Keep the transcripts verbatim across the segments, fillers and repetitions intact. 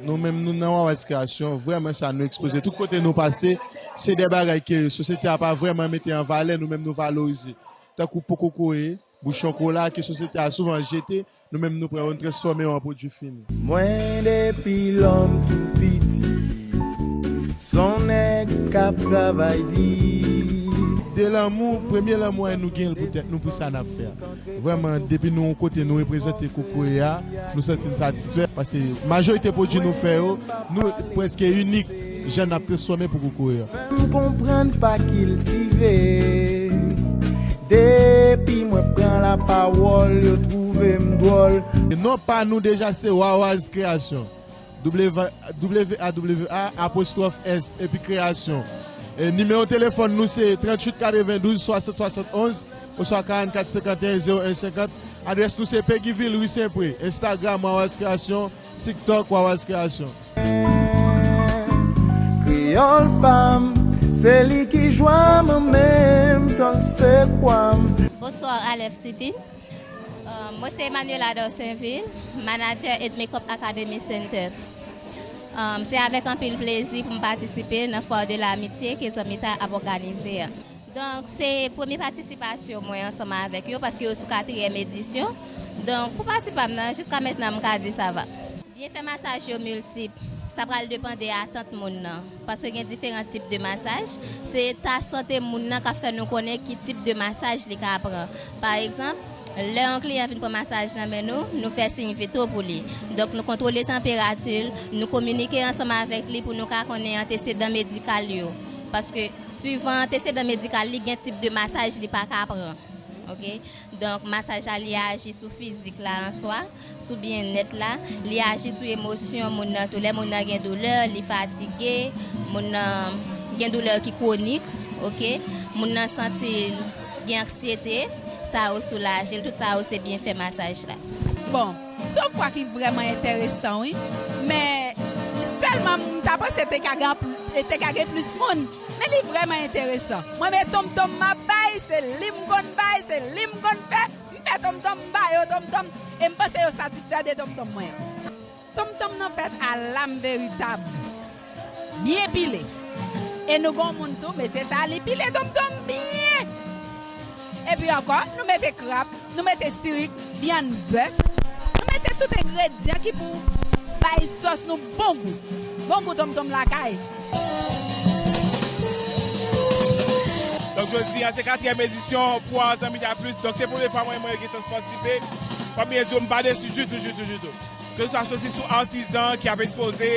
Nou menm nou nan Wawaz Kreasyon, vrèman sa nou ekspoze. Tout kote nou pase, se de bagay ke sosyete a pa vrèman mete an valè, nou menm nou valorize. Tankou po kokoye, bouchon kola ke sosyete a souvan jete, nou menm nou pran yo, nou transfòme yo an pwodui fini. Mwen depi lòm tou piti, s on nèg k ap travay di. De lanmou, premye lanmou a nou gen l pou tèt nou, pou sa n ap fè a. Vrèman, depi nou yon kote nou reprezante kokoye a, nou santi n satisfè, paske majorite pwodui nou fè yo, nou prèske inik jan n ap transfòme pou kokoye a. M konprann pa kiltive. Depi mwen pran lapawòl, yo twouve m dwòl. Non pa nou deja se Wawaz Kreasyon. W A W A apostwòf S epi Kreasyon. E nimewo telefòn nou se tranntuit katrevendouz swasant swasannonz oswa karannkat senkanteyen zewo en senkant. Adrès nou se Peguy Ville, ri Senpre. Instagram, Wawaz Kreasyon. TikTok, Wawaz Kreasyon. Kreyòl pa m, se li ki jwa m an menm tan k se kwa m. Bonsoir Aleph T V. Euh, mwen se Emmanuela Dorsainville, manager Ed Makeup Academy Center. Euh, se avèk anpil plezi pou m patisipe nan Foire de l'Amitié ke Zanmitay ap òganize a. Donk, se premye patisipasyon mwen ansanm avèk yo, paske yo sou katriyèm edisyon. Donk, pou pati pa m nan, jiska mentnan, m ka di sa va. Byenfè masaj yo miltip. Sa pral depann de atant moun nan, paske gen diferan tip de masaj. Se eta sante moun nan k ap fè nou konnen ki tip de masaj li ka pran. Pa egzanp, lè yon kliyan vin pran masaj nan men nou, nou fè siy vito pou li. Donk, nou kontwole tanperati l, nou kominike ansanm avèk li pou nou ka konnen antesedan medikal yo. Paske, swivan antesedan medikal li, gen tip de masaj li pa ka pran. Oke? Donk, masaj la, li aji sou fizik la an swa, sou byennèt la, li aji sou emosyon moun nan tou. Lè moun nan gen doulè, li fatige, moun nan gen doulè ki kwonik, oke? Moun nan santi l gen anksyete, sa yo soulaje l, tout sa yo se byenfè masaj la. Bon, se yon fwa ki vrèman enteresan, wi. Men, sèlman, m ta panse te ka gen, te ka gen plis moun. Men li vrèman enteresan. Mwen, men tonmtonm m ap bay, se li m konn bay, se li m konn fè. M fè tonmtonm, m ba yo tonmtonm, e m panse yo satisfè de tonmtonm mwen an. Tonmtonm nan fèt a lam veritab. Byen pile. E nou gon moun tou, mesye sa, li pile tonmtonm byen. Epi ankò, nou mete krab, nou mete sirik, vyann bèf. Nou mete tout engredyan ki pou bay sòs nou bon gou. Bon gou tonmtonm lakay. Donk, jodi a, se katriyèm edisyon Foire Zanmitay Plus. Donk, se premye fwa mwen, mwen gen chans patisipe. Kòm byen di w, m pa desi ditou, ditou, ditou. Ke se swa soti sou atizan ki ap ekspoze,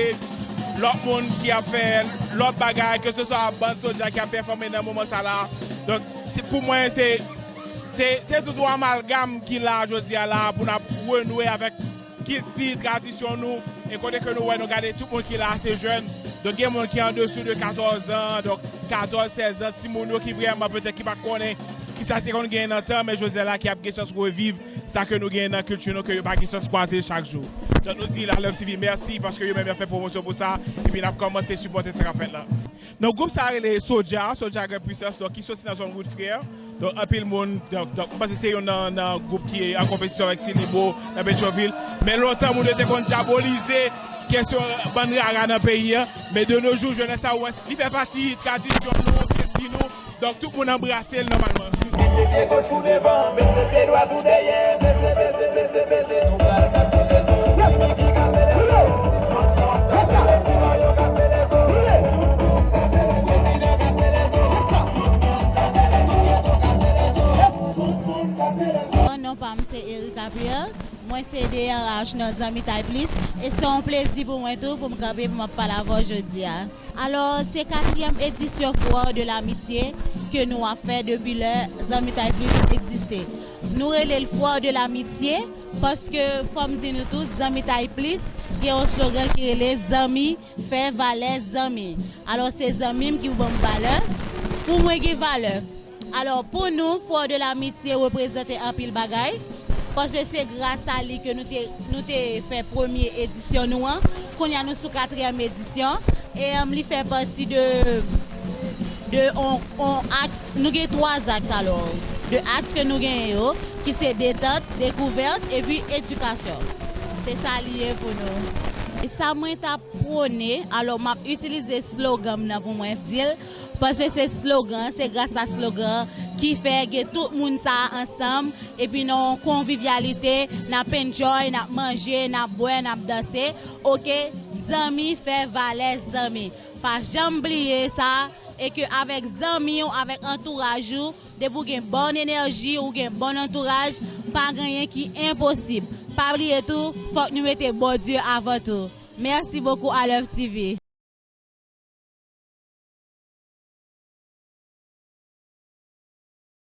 lòt moun ki ap fè lòt bagay, ke se swa bann sodja ki ap pèfòme nan moman sa la. Donk, se, pou mwen, se, se, se tout yon amalgam ki la jodi a la pou n ap renoue avèk kilti, tradisyon nou. E kote ke nou wè, nou gade tout moun ki la, se jèn. Donk, gen moun ki andesou de katòz an, donk, katòz, sèz an, timoun yo ki vrèman, petèt, ki pa t konnen kisa te konn genyen nan tan, men jodi a la, ki ap gen chans reviv sa ke nou genyen nan kilti nou, ke yo pa gen chans kwaze chak jou. Donk, nou di Lalèv T V mèsi, paske yo menm y ap fè pwomosyon pou sa, epi n ap kòmanse sipòte sa k ap fèt la. Donk, gwoup sa a rele Soja, Soja Grand Puissance, donk, ki soti nan zòn Wood Frères. Donk, anpil moun, donk, donk, m panse se youn nan, nan gwoup ki an konpetisyon avèk Silibo nan Petyonvil. Men lontan, moun yo te konn dyabolize kesyon bann rara nan peyi a. Men de nos jours, jenès sa, ou wè, li fè pati tradisyon nou, kilti nou. Donk, tout moun anbrase l nòmalman. Mete pye goch ou devan, mete pye dwat ou dèyè, bese, bese, bese, bese, nou pral kase tèt ou, timoun ki kase lèzo. Kase lèzo, yo kase lèzo. Tout moun kase lèzo. Non pa m se Erika Pierre. Mwen se D R H nan Zanmitay Plis, e se yon plezi pou mwen tou pou m kanpe pou m ap pale avè w jodi a. Alò, se katriyèm edisyon Foire de l'Amitié ke nou ap fè depi lè Zanmitay Plis egziste. Nou rele l Foire de l'Amitié paske, fò m di nou tout, Zanmitay Plis gen yon slogan ki rele Zanmi fè valè zanmi. Alò, se zanmi m ki pou ban m valè pou mwen gen valè. Alò, pou nou, Foire de l'Amitié reprezante anpil bagay, paske se gras a li ke nou te, nou te fè premye edisyon nou an. Kounye a, nou sou katriyèm edisyon, e, em, li fè pati de, de on, on aks, nou gen twa aks alò, de aks ke nou genyen yo, ki se detant, dekouvèt, epi edikasyon. Se sa li ye pou nou. E sa mwen ta pwone, alò m ap itilize slogan m nan pou mwen di l, paske se slogan, se gras a slogan ki fè gen tout moun sa a ansanm, epi nan yon konvivyalite, n ap enjoy, n ap manje, n ap bwè, n ap danse. Oke, zanmi fè valè zanmi. Pa janm bliye sa, e ke avèk zanmi w, avèk antouraj ou, depi w gen bòn enèji, ou gen bòn antouraj, pa gen anyen ki enposib. Pa bliye tou, fòk nou mete Bondye avan tou. Merci beaucoup à Love T V.